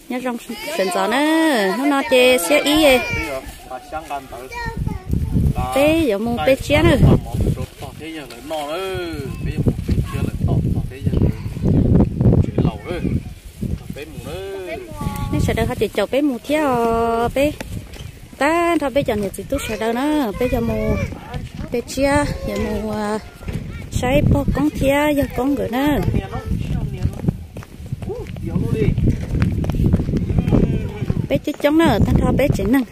Nyob zoo sawv ntxov na, hnub no ces xiab ib, peb yuav mus pe tsiab na. Nej sawv daws ho ces caum peb mus thiab os, peb tag nrho peb cov niam txiv tub sawv daws na, peb yuav mus pe tsiab, yuav mus saib pog koob thiab yawg koob nkawd na. Peb coob coob na, tag nrho peb tsev neeg,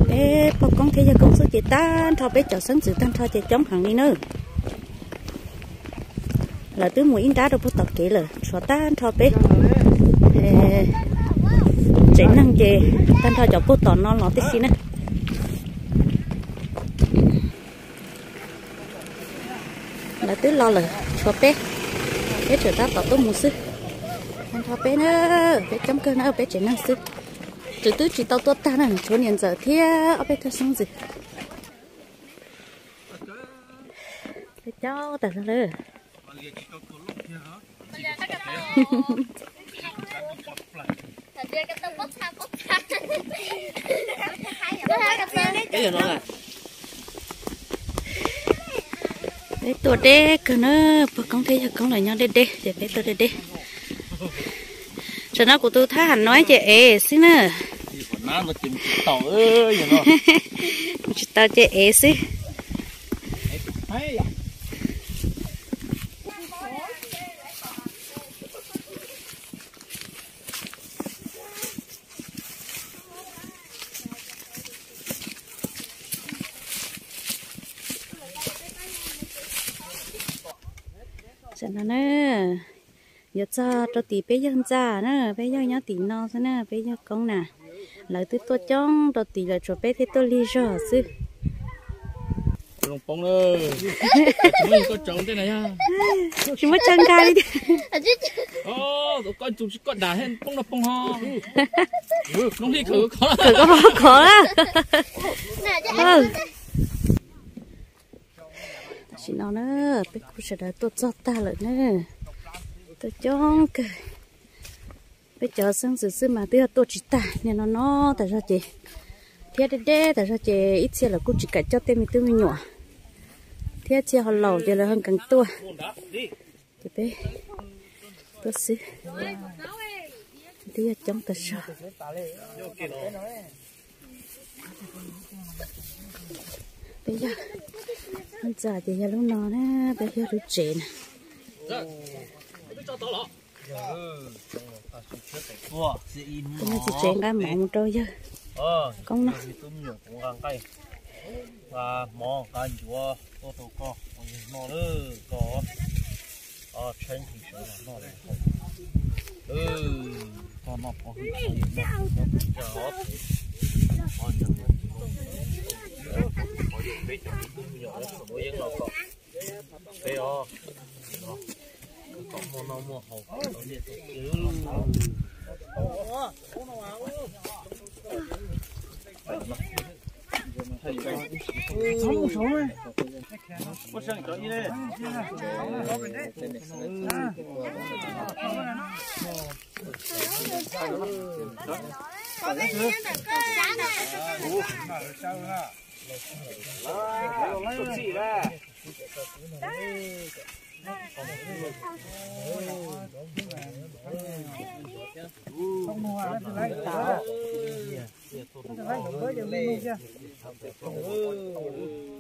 peb pog koob thiab yawg koob xwb ces tag nrho peb cov xeeb ntxwv tag nrho ces coob heev li na. Lawv twb mus ib nrab rau puag tom kev lawm, tshuav tag nrho peb tsev neeg ces tag nrho cov puag tom no los tib si na. Lawv twb los lawm, tshuav peb, peb tseem tab tom tuaj mus xwb. Tag nrho peb na, peb coob kawg na, peb tsev neeg xwb. Tseem twb tsis tau tuaj tag na, tshuav niam ntxawm thiab ob peb tug xeeb ntxwv. Peb coob tas zog lawm. Peb tuaj deb kawg na, pog koob thiab yawg koob lawv nyob deb deb ces peb tuaj deb deb. Tam no kuv tus thab ham no ces ev xwb na. Mus tsis tau ces ev xwb. Tam no na, yuav txog rau tim peb yawg ntxa na, peb yawg nyob tim no xwb na, peb yawg koob na. Lawv twb tuaj coob rau tim lawm, tshuav peb thiaj tuaj lig zog xwb. Tsis muaj chaw nkag li. Khov na. Tam sim no na, peb kuj sawv daws tuaj txog tag lawm na. Tuaj coob kawg. Peb cov xeeb ntxwv xwb mas twb yog tuaj tsis tag, niaj no no tas zog ces, thiab deb deb tas zog ces ib txhia lawv kuj tsis kam coj tej me tub me nyuam, thiab txhia ho laus ces lawv ho nkees tuaj. Ces peb tuaj xwb, twb yog coob tas zog. Peb yawg ntxa ces yog lub no na, peb yawg lub tsev na. Tus me txiv tsev nqa mov mus rau yawg koob noj.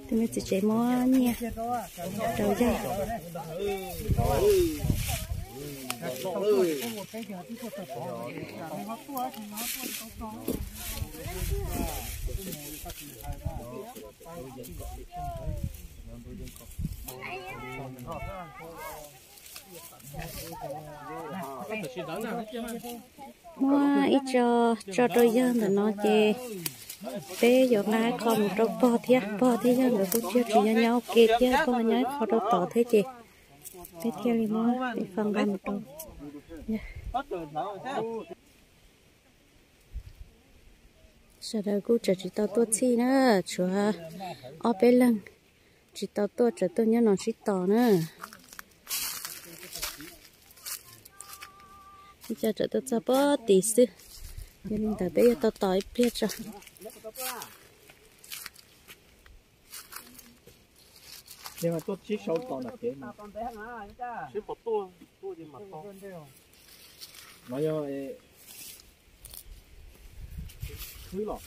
Tus me txiv tsev muab nyiaj rau yawg. Muab ib co tso rau yawg ntawm no ces peb yuav nqa ib qho mus rau pog thiab, pog thiab yawg nkawd kuj tsis yog nyob ua ke thiab, pog nyob ib qho rau tod thiab ces peb thiaj li muab ib qho nqa mus rau yawg. Sawv daws kuj tseem tsis tau tuaj txhij na, tshuav ob peb leeg tsis tau tuaj, tseem tuaj nyob no sib tos na. Ib co tseem tuaj txog pob tim xwb, yog li ntawd peb yuav tau tos ib pliag tso. Tuaj tsib sau tos na kev no. Xwb pom tuaj, tuaj ces mam tos. No yog khwb los.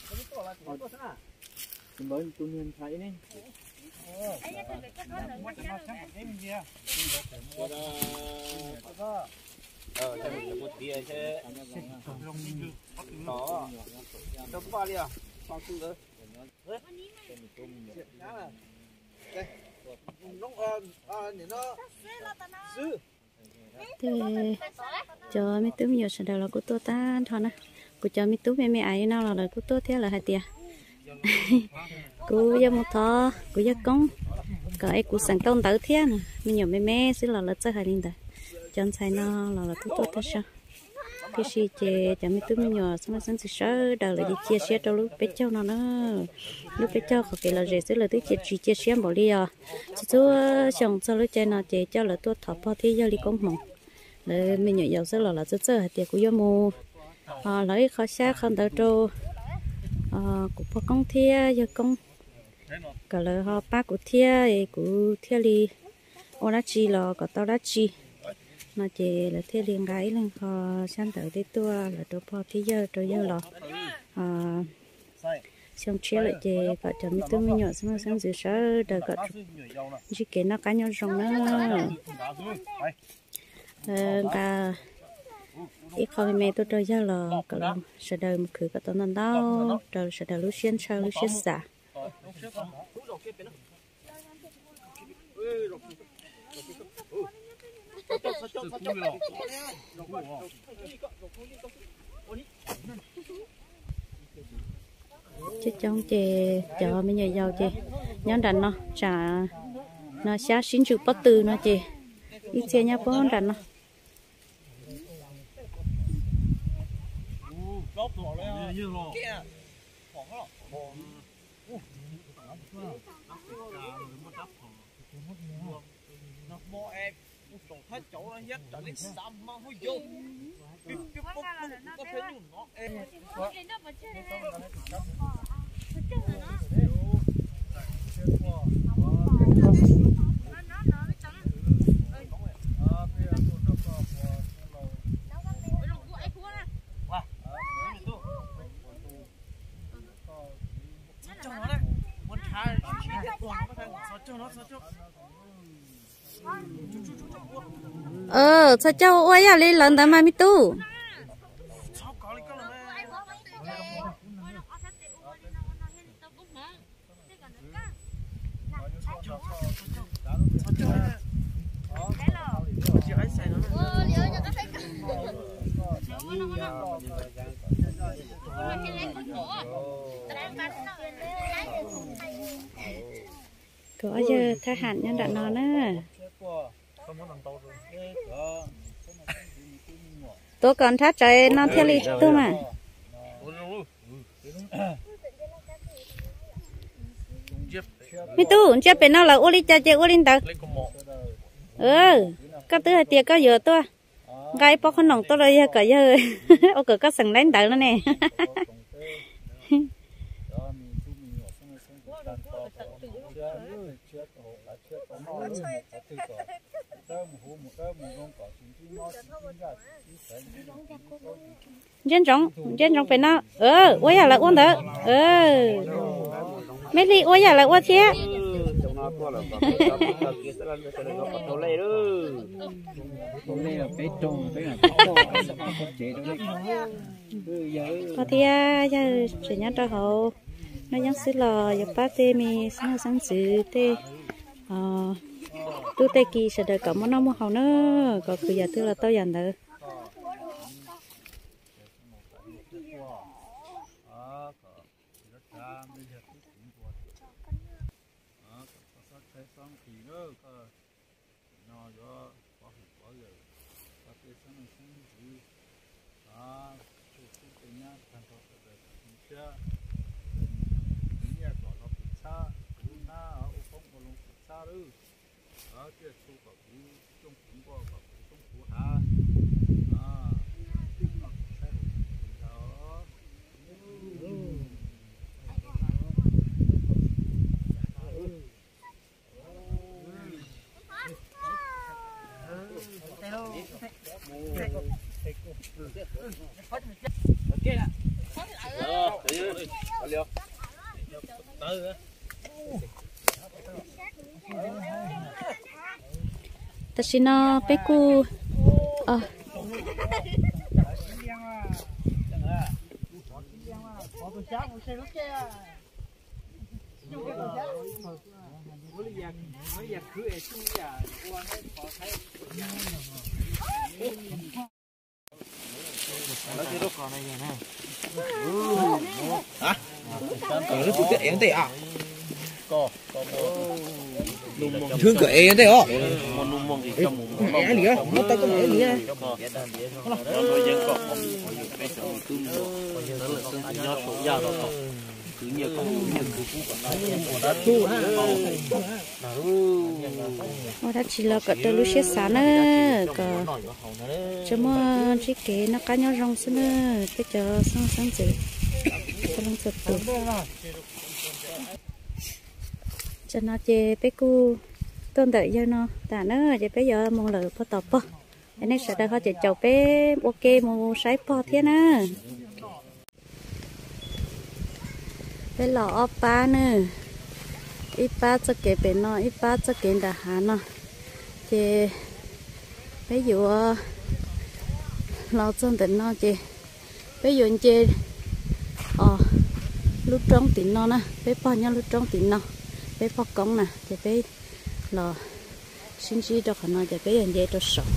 Tus ntawd tus niag ntxhais ne. Tej cov me tub me nyuam sawv daws los kuj tuaj tag nrho na. Kuv cov me tub me me aiv no los lawv kuj tuaj thiab, lawv hais tias kuv yuav mus thov kuv yawg koob kom es kuv xeem tau ntawv thiab no. Me nyuam me me xwb los lawv txawj hais li ntawd. Cov ntxhais no los lawv kuj tuaj tag zog. Tiam sis ces cov me tub me nyuam xeeb leej xeeb ntxwv sawv daws lawv cia siab rau lub peb caug no na. Lub peb caug qhov kev lom zem xwb lawv twb cia tsis cia siab npaum li os. Txhua txhua xyoo txog lub caij no ces coj lawv tuaj thov pog thiab yawg li koob hmoov. Lawv me nyuam yaus xwb los lawv txawj txawj hais tias kuv yuav mus hlawv ib qho xyab qho ntawv rau kuv pog koob thiab yawg koob, kom lawv ho pab kuv thiab es kuv thiaj li ua dab tsi los kom tau dab tsi no ces lawv thiaj li nqa ib leeg qho xyab ntawv tej tuaj lawv rau pog thiab yawg rau yawg los xyoo tshiab lawm ces kom cov me tub me nyuam xeeb leej xeeb ntxwv sawv daws kom ntsib kev noj qab nyob zoo na. Lawv nqa ib qho me me tuaj rau yawg los kom sawv daws mus khwv kom tau ntau ntau rau sawv daws lub siab ntshaw lub siab xav. Coob coob ces cov me nyuam yaus ces nyob nram no, tsam no xyab sib ntsws pob tw no ces ib txhia nyob puag nram no. Txhos caug ua yam li lawv ntawd mas me tub. Kuv ob yawg thab ham nyob nram no na. Tuav kom nrhab tsawv no thiaj li tuag mas. Me tub, ntsia pem no lawv ua li cas ces ua li ntawd. Koj twb hais tias koj yuav tuaj nqa ib pob qhob noom tuaj rau yawg kom yawg ua kom koj xeem laib ntawv no ne. Ntsia ntsoov, ntsia ntsoov pem no, ua yam lawv ua ntawd. Mej Hli ua yam lawv ua thiab. Pog thiab yawg tseem nyob rau hauv noj yeeb xwb los yuav pab tej me xeeb leej xeeb ntxwv tej tub tej ki sawv daws kom muaj noj muaj haus na, kom khwv yam twg los tau yam ntawd. No yuav pov hwm pov yawm rau tej xeeb leej xeeb ntxwv, txhua tub tej nyab tag nrho sawv daws kom zoo siab, nyiaj kom los puv txhab, kuv hnab ua qoob ua loo puv txhab lawm, thiaj txhua kom kuv coob kuv nkuaj kom kuv toob kuv hav, Tam sim no peb kuj Kom lub txim twb ev ntej os. Nws kom ev ntej os. Ev li, muab tau koj ev li. Ua dab tsi los kom raws lub siab xav na, kom tsis muaj ntsib kev noj qab nyob zoo xwb na, peb cov xeeb xeeb ntxwv txhua leej txhua tus. Tam no ces peb kuj tuaj ntawm yawg no tas na, ces peb yuav mus lawm pog tom pog. Es nej sawv daws ho caum caum peb ua ke mus saib pog thiab na. Peb los ob pab na, ib pab txoj kev pem no, ib pab txoj kev nram hav no. Ces peb yuav los txog ntawm no ces peb yuav nce os lub roob tim no na, peb pog nyob lub roob tim no, peb pog koob na, ces peb los sib ntsib rau qhov no ces peb yuav nce rau saum.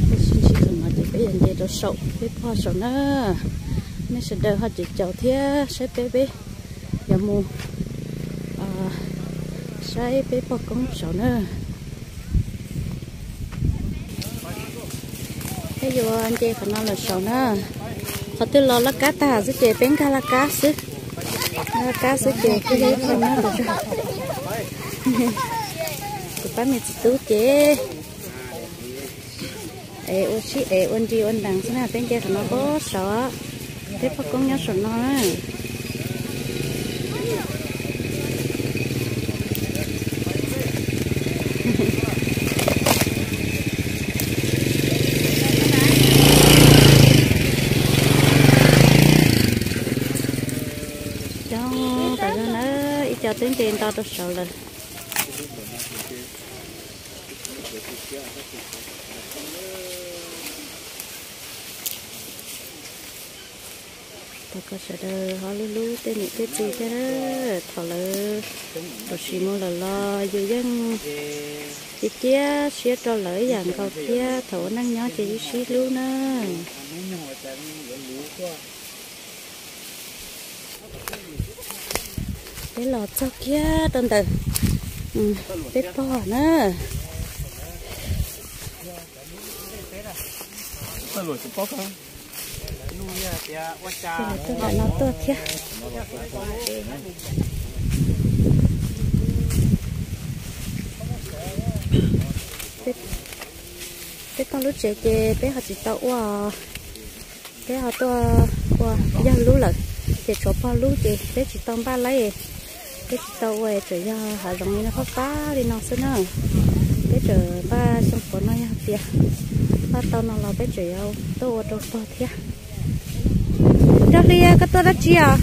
Peb sib ntsib qhov no ces peb yuav nce rau saum peb pog saum na. Nej sawv daws ho caum caum thiab saib peb, peb yuav mus saib peb pog koob saum na. Peb yuav nce qhov no lawm saum na. Qhov twg los laj kab tag xwb ces peb nkag laj kab xwb. Nkag laj kab xwb ces kuj yog ib qho nyob rau zog. Kuv pab me txiv tub ces es ua sib es ua nri ua nrees xwb na, peb nce qhov no puag saud, peb pog koob nyob saum no na. Coob tas zog na, ib co twb nce nto rau saud lawm. Thov kom sawv daws ho hlub hlub tej niam tej txiv thiab, thaum lawv tam sim mus lawm los yus yeej cia cia siab rau lawv ib yam nkaus thiab, thaum ua neej nyob ces yeej sib hlub na. Peb los txog kiag rau ntawm peb pog na. Tuaj ntawm no tuaj thiab. Peb pog lub tsev ces peb ho tsis tau ua, peb ho tuaj ua yawg lub lawm, ces tshuav pog lub ces peb tsis tau npaj laib, peb tsis tau ua, tseem yog hav zoov li no fab fab li no xwb na. Peb tseem npaj xyoo puav no, yog tias npaj tau no los peb tseem yuav tuaj ua rau pog thiab. Nraug Hli, koj tuaj dab tsi os?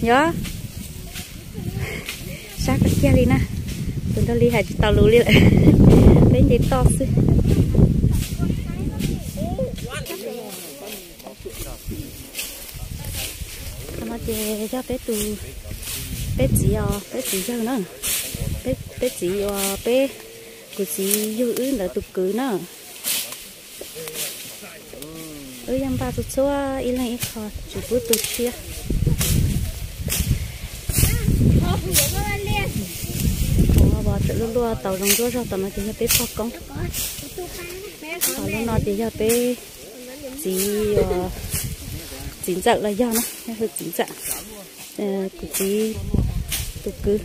Yog sab koj kiag li na. Tus Nraug Hli hais tsis tau lus li lawm. Peb nce toj xwb. Qhov no ces yog peb tus, peb txiv os, peb txiv yawg na. Peb txiv uas peb, kuv txiv yug wb ntawd tus kwv na. Wb yeej npaj txhua txhua ib leeg ib qho tsis pub tu siab. Qhov uas tseem luaj luaj tau zoo nruab zog tom no ces yog peb pog koob. Qhov lub no ces yog peb txiv, txiv ntxawm los yog na, yog hu txiv ntxawm, kuv txiv tus kwv.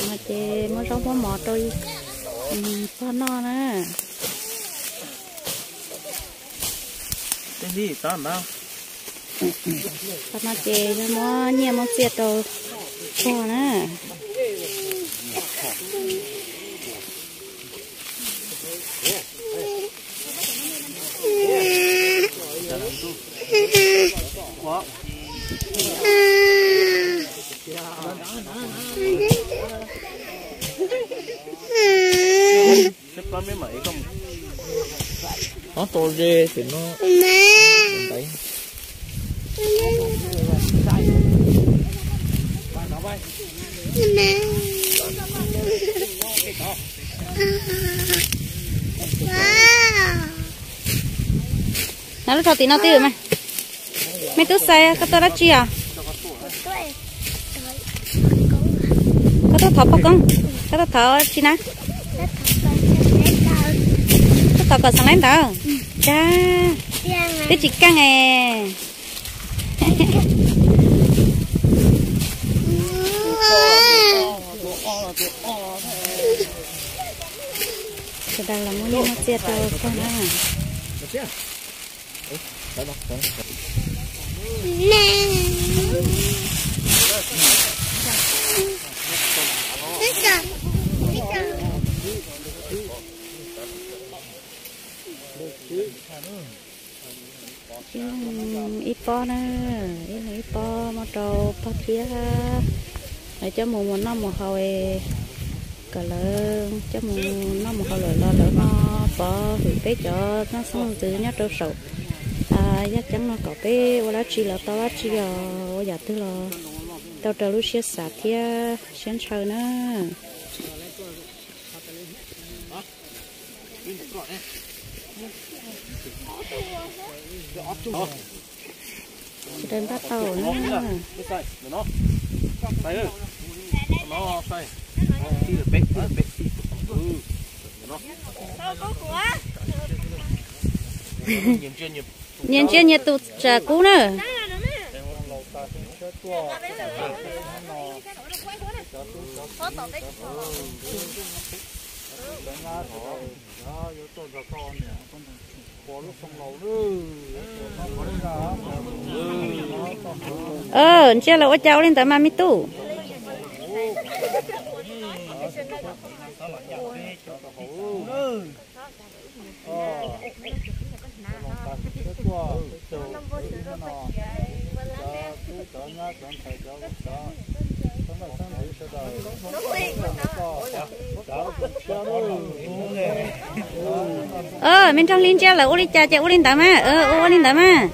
No ces muab zaub muab mov rau pog noj na. Tej li tab na. Qhov no ces yog muab nyiaj muab txiaj rau pog na. Ob tau ze tim no. Nov lub rau tim no twb mas. Me tub xais, koj tuaj dab tsi os? Koj tuaj thov poj koob, koj tuaj thov tsi na? Tuaj thov kom xeem laib ntawd. Dag, twb tsis keej es. Sawv daws los muab nyiaj muab txiaj rau koj na. Ib leeg ib pob na, ib leeg ib pob muab rau pog thiab. Lawv coj mus mus noj mus haus, kom lawv coj mus noj mus haus lawm los lawv ho pov hwm peb cov noj xeeb ntxwv nyob rau saum yaj ceeb no kom peb ua dab tsi los tau dab tsi os, ua yam twg los tau raws lub siab xav thiab siab ntshaw na. Sawv daws npaj tau na. Nyias ntsia nyias tus tsam kub na. Ntsia lawv ua cas ua li ntawd mas me tub. Me nraug hli, ntsia lawv ua li cas ces ua li ntawd mas, ua ua li ntawd mas.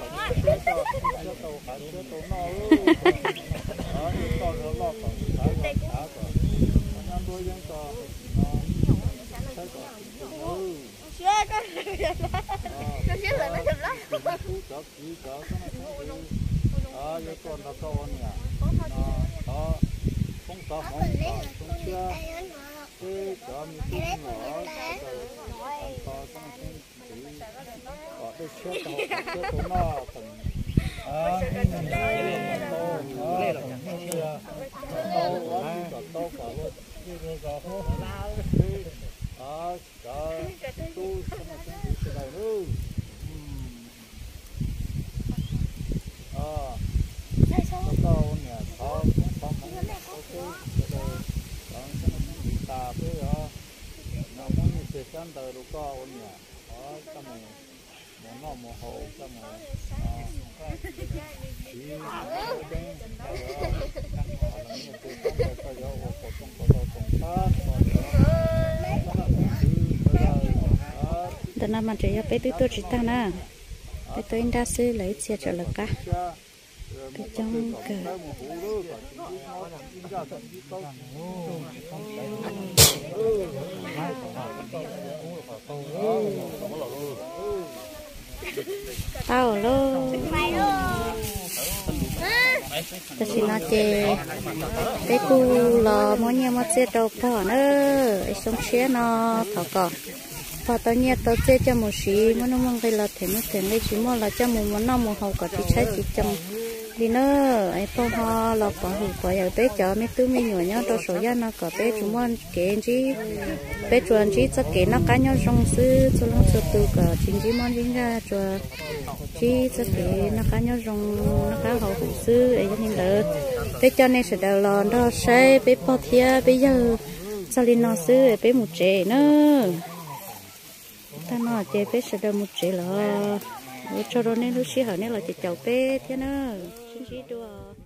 Ntawm no mas tseem yog peb twb tuaj tsis tag na, peb tuaj ib nrab xwb, lawv ib txhia tseem lawv qab. Peb coob kawg. Tau lauj. Tam sim no ces peb kuj los muab nyiaj muab txiaj rau pog na. Xyoo tshiab no thov kom pog tau nyiaj tau txiaj coj mus siv, muaj nuj muaj nqi los them nuj them nqi, tsis muaj los coj mus mus noj mus haus kom tsis tshaib tsis coo. Li na, es pog ho los pov hwm pov yawm peb cov me tub me nyuam nyob rau saum yaj no kom peb tsuas muaj kev ntsib, peb tsuas ntsib txoj kev noj qab nyob zoo xwb, txhua leej txhua tus kom tsis ntsib mob ntsib nkeeg, tsuas ntsib txoj kev noj qab nyob zoo, noj qab haus huv xwb. Es yog li ntawd, peb coj nej sawv daws los nrog saib peb pog thiab peb yawg txog li no xwb, peb mus tsev na. Tag no ces peb sawv daws mus tsev lawm. Ua tsaug rau nej lub sij hawm nej los caum peb thiab na. Sib ntsib dua.